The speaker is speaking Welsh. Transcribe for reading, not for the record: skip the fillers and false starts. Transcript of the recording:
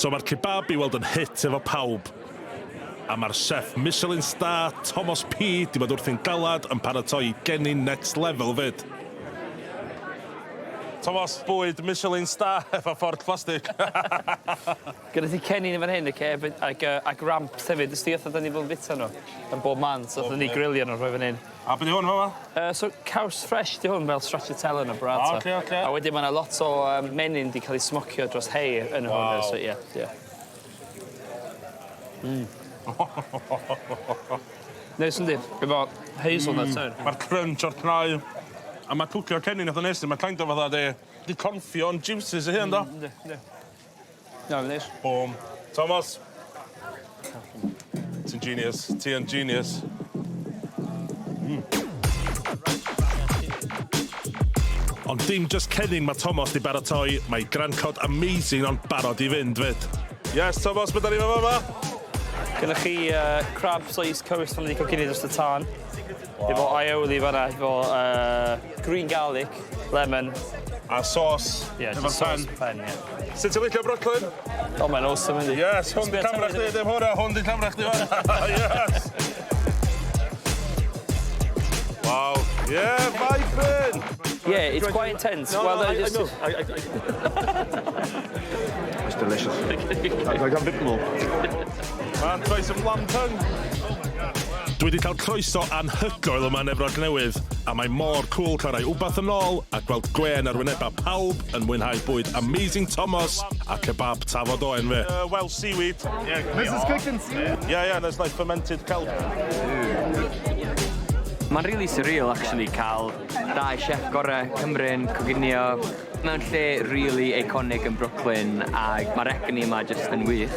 So mae'r kebab i weld yn hit efo pawb. A mae'r chef Michelin star Tomos P 'di bod wrthi'n galad yn paratoi gennin next level 'fyd. Tomos, bwyd Michelin star efo fforc plastig. Gyda ti cennin yn fan hyn oce ag yy ag ramps hefyd jyst i fatha 'dan ni fod yn bita nhw yn bob man so nathon ni grilio nhw rhoi fan hyn. A be' 'di hwn fa' 'ma? So caws ffresh 'di hwn fel stracciatella ne' burrata. O oce oce. A wedyn ma' 'na lot o yym menyn 'di ca'l 'u smocio dros hay yn hwn. Waw. So ie ie. Mm. Neis yndi? Efo hazelnut mm. Ma'r crunch o'r cnau a ma' cwcio cennin fatha nes di ma' kind of fatha 'di 'di confio'n juices ei hun do? Mm, yndi yndi. Na, mae'n neis. Boom. Tomos. Ti'n genius. Ti yn genius. Mm. Ond dim just cennin mae Tomos di baratoi, mae grancod amazing ond barod i fynd 'fyd. Yes, Tomos, be' 'dan ni efo fama? Gynnoch chi yy crabs o East Coast pan wedi coginio dros y tân. Wow. Efo aioli fanna, efo uh, green garlic, lemon. A sauce yeah, efo'r pen. Pen, yeah. Sut ti'n licio Brooklyn? O, mae'n awesome, yndi? Yes, hwn di camera chdi, dim hwnna, hwn di camera chdi fanna. Yes! Wow. Yeah, vibing! Yeah, it's quite intense. No, well, no, I, just... I know. I, It's delicious. I got a bit more. Man, try some lamb tongue. Dwi wedi cael croeso anhygoel yma yn Efrog Newydd, a mae mor cool cael rhoi wbath yn ôl a gweld gwên ar wynebau pawb yn mwynhau bwyd Amazing Tomos a kebab tafod oen fi. Welsh seaweed. Yeah, This is cooked in seaweed? Yeah, yeah, and it's like fermented kelp. Mae'n really surreal actually cael dau chef gorau Cymru'n coginio mewn lle really iconic yn Brooklyn ac mae'r egni yma jyst yn wych.